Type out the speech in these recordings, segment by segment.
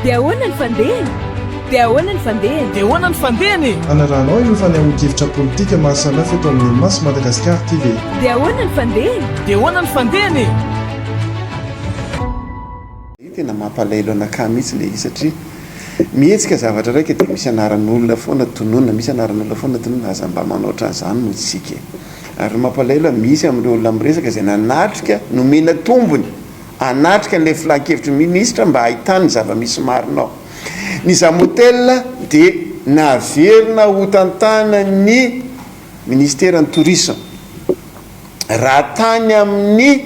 Dia ahoana ny fandehany? Dia ahoana ny fandehany? Dia ahoana ny fandehany e? Hanarahanao ireo fanehoan-kevitra politika maro samihafa eto amin'ny Maso Madagascar TV. Dia ahoana ny fandehany? Dia ahoana ny fandehany e? Io tena mampalahelo anakahy mihitsy le izy satria mihetsika zavatra raika dia misy anaran'olona foana tononina, misy anaran'olona foana tononina, aza mba manao ohatran'izany moa isika e! Ary ny mampalahelo misy amin'ireo olona miresaka izay nanatrika, nomena tombony hanatrika an'ilay filankevitry ny minisitra mba hahitany ny zava-misy marina ao. Ny Zamotel dia naverina hotantanan'ny ministeran'ny tourisme. Raha tany amin'ny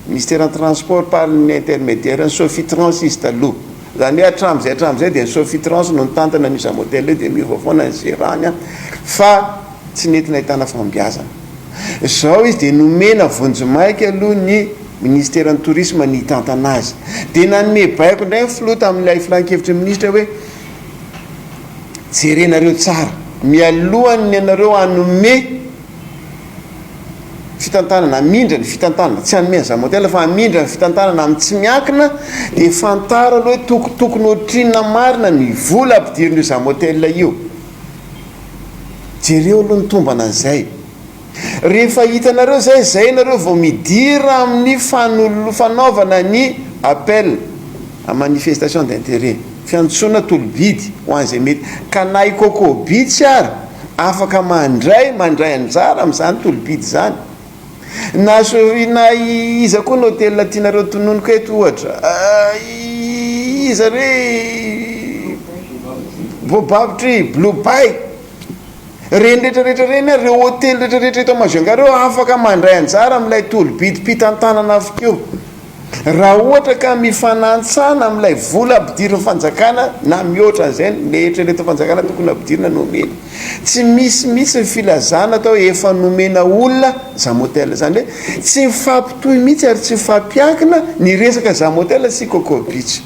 ministeran'ny transport par ny intermediaire ny Sofitrans izy taloha. Izany hoe hatramin'izay hatramin'izay dia ny Sofitrans no nitantana an'io Zamotel io dia miova foana ny gérant-ny fa tsy nety nahitana fahombiazana. Izao izy dia nomena vonjimaika aloha ny ministeran'ny tourisme ny hitantana azy. Dia nanome baiko indray ny filoha tamin'ilay filankevitry ny minisitra hoe jerenareo tsara mialohan'ny anareo hanome fitantanana, hamindra ny fitantanana, tsy hanome an'i Zamotel fa hamindra ny fitantanana amin'ny tsy miankina dia fantaro aloha hoe tokotokony ohatrinona marina ny vola ampidirin'io Zamotel io. Jereo aloha ny tombana an'izay. Rehefa hitanareo izay, izay ianareo vao midira amin'ny fanolo, fanaovana ny appel à manifestation d'intérêt, fiantsoana tolo-bidy ho an'izay mety. Ka na i Coco Beach ary afaka mandray, mandray anjara amin'izany tolo-bidy izany. Na na iza koa ny hotel tianareo tononiko eto ohatra? Iza re? Boababitry, Blue Bay. Ireny rehetra rehetra ireny ary ireo hotely rehetra rehetra eto Majunga ireo afaka mandray anjara amin'ilay tolo-bidim-pitantanana avokoa. Raha ohatra ka mifanantsana amin'ilay vola ampidirin'ny fanjakana na mihoatra an'izay ny eritreretin'ny fanjakana tokony hampidirina no omena. Tsy misy mihitsy ny filazana atao hoe efa nomena olona Zamotel. Izany hoe tsy mifampitohy mihitsy ary tsy mifampiankina ny resaka Zamotel sy Coco Beach.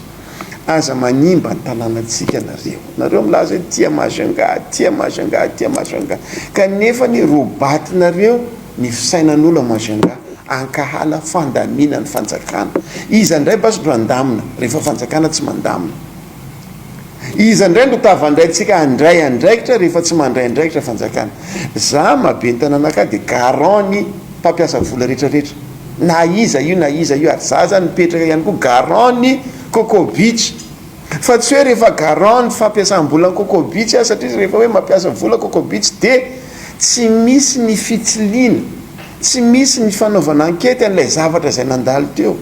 Aza manimba ny tanànantsika nareo. Nareo milaza hoe tia Majunga, tia Majunga, tia Majunga. Kanefa anie robatinareo ny fisainan'olo a Majunga ankahala fandaminan'ny fanjakana. Iza indray basy no handamina rehefa fanjakana tsy mandamina? Iza indray no tavandraintsika handray andraikitra rehefa tsy mandray andraikitra fanjakana? Za maha ben'ny tanàna anakahy dia garant ny mpampiasa vola rehetra rehetra na iza io na iza io ary za zany mipetraka ihany koa garant ny Coco Beach. Fa tsy hoe rehefa garant ny fampiasam-bola ny Coco Beach aho satria rehefa hoe mampiasa vola Coco Beach dia tsy misy ny fitiliana, tsy misy ny fanaovana ankety an'ilay zavatra izay nandalo teo.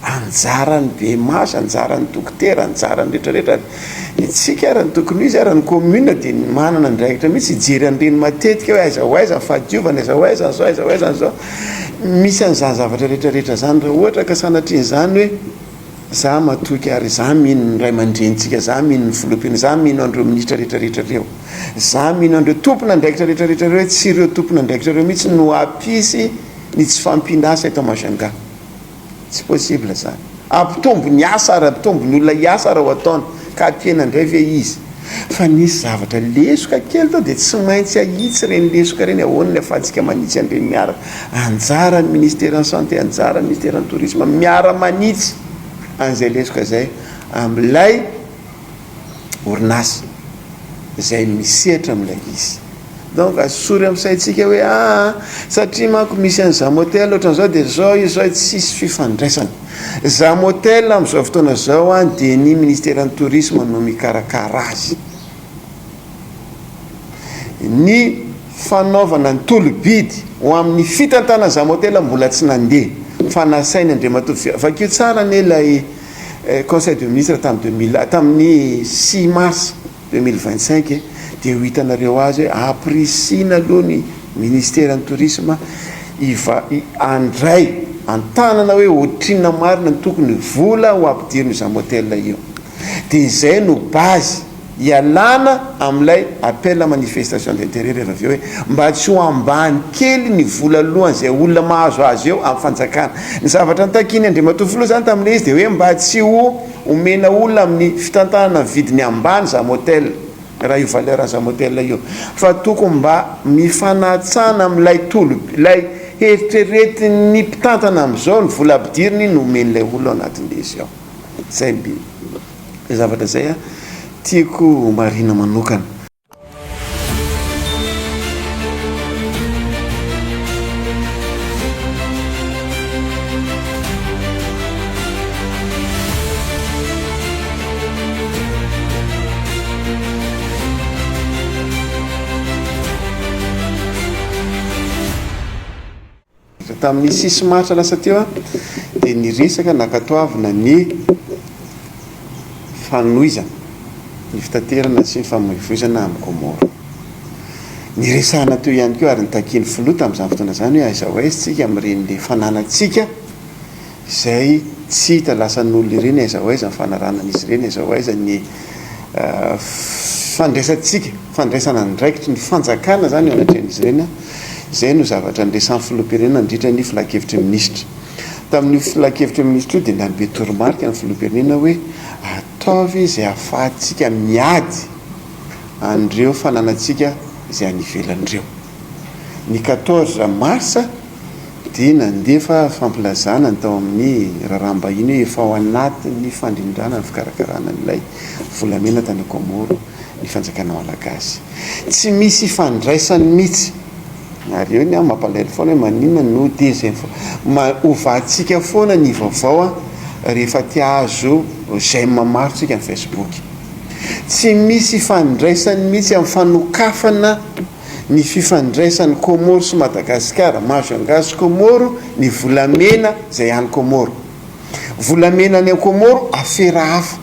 Anjaran'ny BMH, anjaran'ny dokotera, anjaran'ny rehetra rehetra ary isika ary ny tokony ho izy ary ny commune dia manana andraikitra mihitsy hijery an'ireny matetika hoe aiza ho aiza ny fahadiovana, aiza ho aiza ny zao, aiza ho aiza ny zao. Misy an'izany zavatra rehetra rehetra izany raha ohatra ka sanatrian'izany hoe za matoky ary za mino ny ray aman-drenintsika, za mino ny filoham-pirenena, za mino an'ireo minisitra rehetra rehetra ireo, za mino an'ireo tompon'andraikitra rehetra rehetra ireo hoe tsy ireo tompon'andraikitra ireo mihitsy no hampisy ny tsy fahampian'asa eto Majunga. Tsy possible zany. Hampitombo ny asa ary hampitombo ny olona hiasa ary ao ataony ka hampihena indray ve izy? Fa nisy zavatra lesoka kely tao dia tsy maintsy ahitsy ireny lesoka ireny, ahoana ny afahantsika manitsy an'ireny miaraka? Anjaran'ny ministeran'ny santé, anjaran'ny ministeran'ny tourisme miara manitsy an'izay lesoka izay amin'ilay orinasa izay misehatra amin'ilay izy. Donc asory amin'ny saintsika hoe aa satria manko misy an'i Zamotel ohatran'izao dia zao izy zao tsisy fifandraisana. Zamotel amin'izao fotoana izao an dia ny ministeran'ny tourisme no mikarakara azy. Ny fanaovana ny tolo-bidy ho amin'ny fitantanana Zamotel mbola tsy nandeha fa nasainy Andriamatoa vakio tsara anie ilay conseil de ministre tamin'ny 2000 tamin'ny 6 mars 2025 dia ho hitanareo azy hoe ampirisihina aloha ny ministeran'ny tourisme hiva handray an-tanana hoe ohatrinona marina ny tokony vola ho ampidirin'io Zamotel io dia izay no base hialana amin'ilay appel à manifestation d'intérêt rehefa avy eo hoe mba tsy ho ambany kely ny vola alohan'izay olona mahazo azy eo amin'ny fanjakana. Ny zavatra notakian'i Andriamatoa Filoha izany tamin'ilay izy dia hoe mba tsy ho Omena olona amin'ny fitantanana ny vidiny ambany Zamotel, raha io valeur an'i Zamotel io, fa tokony mba mifanatsana amin'ilay tolo, ilay heritreretin'ny mpitantana amin'izao ny vola ampidiriny no omen'ilay olona ao anatin'ilay izy ao. Izay zavatra izay tiako homarihina manokana. Tamin'ny six marsa lasa teo dia niresaka nankatoavina ny fanohizana ny fitaterana sy ny famoivoizana amin'i Comores. Niresahana teo ihany koa ary nitakian'ny filoha tamin'izany fotoana izany hoe aiza ho aiza isika amin'ireny le fananantsika izay tsy hita lasan'olona ireny, aiza ho aiza ny fanarahana an'izy ireny, aiza ho aiza ny fandraisantsika, fandraisana andraikitry ny fanjakana izany eo anatrehan'izy ireny. Izay no zavatra niresahan'ny filoham-pirenena nandritra ny filankevitry ny minisitra. Tamin'io filankevitry ny minisitra io dia nanome toromarika ny filoham-pirenena hoe ataovy izay ahafahantsika miady an'ireo fananantsika izay any ivelany ireo. Ny quatorze mars dia nandefa fampilazana ny tao amin'ny raharaham-bahiny hoe efa ao anatin'ny fandrindrana ny fikarakarana an'ilay volamena tany Comores ny fanjakana malagasy. Tsy misy ifandraisany mihitsy. Ary eo ny ahy mampalahelo foana hoe maninona no desinfo, ovantsika foana ny vaovao rehefa te hahazo j'aime maro tsika ny Facebook. Tsy misy ifandraisany mihitsy amin'ny fanokafana ny fifandraisan'i Comores sy Madagasikara, Majunga sy Comores, ny volamena izay any Comores. Volamena any Comores afera hafa.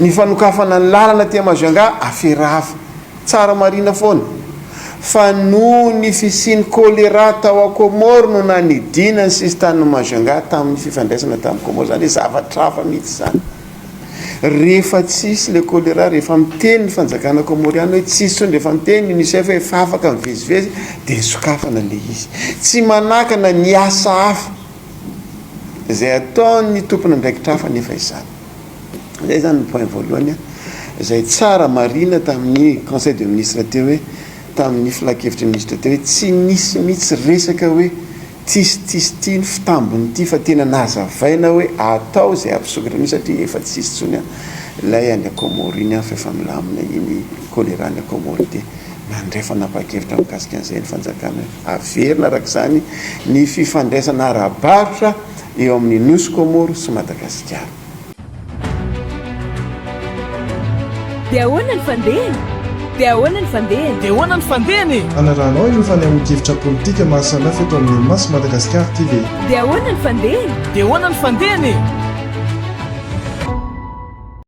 Ny fanokafana ny lalana aty Majunga afera hafa. Tsara marina foana fa noho ny fisian'ny choléra tao Comores no nanidina ny sisin-tanin'i Majunga tamin'ny fifandraisana tamin'i Comores. Izany hoe zavatra hafa mihitsy izany. Rehefa tsisy le choléra, rehefa miteny ny fanjakana comoriana hoe tsisy intsony, rehefa miteny ny UNICEF hoe efa afaka mivezivezy dia sokafana le izy. Tsy manakana ny asa hafa izay ataon'ny tompon'andraikitra hafa anefa izany. Izay izany ny point voalohany izay tsara marihina tamin'ny conseil de ministre teo hoe tamin'ny filankevitry ny minisitra teo hoe tsy nisy mihitsy resaka hoe Tsisy tsisy ity ny fitambony ity fa tena nazavaina hoe atao izay hampisokatra an'io satria efa tsisy intsony ilay any Comores iny fa efa milamina iny choléra any Comores dia nandray fanapahan-kevitra mikasika an'izay ny fanjakana hoe averina araka izany ny fifandraisana ara-barotra eo amin'ny Nosy Comores sy Madagasikara. Dia ahoana ny fandehany? Dia ahoana ny fandehany? Dia ahoana ny fandehany e? Hanarahanao ireo fanehoan-kevitra politika maro samihafa eto amin'ny Maso Madagascar TV. Dia ahoana ny fandehany? Dia ahoana ny fandehany e?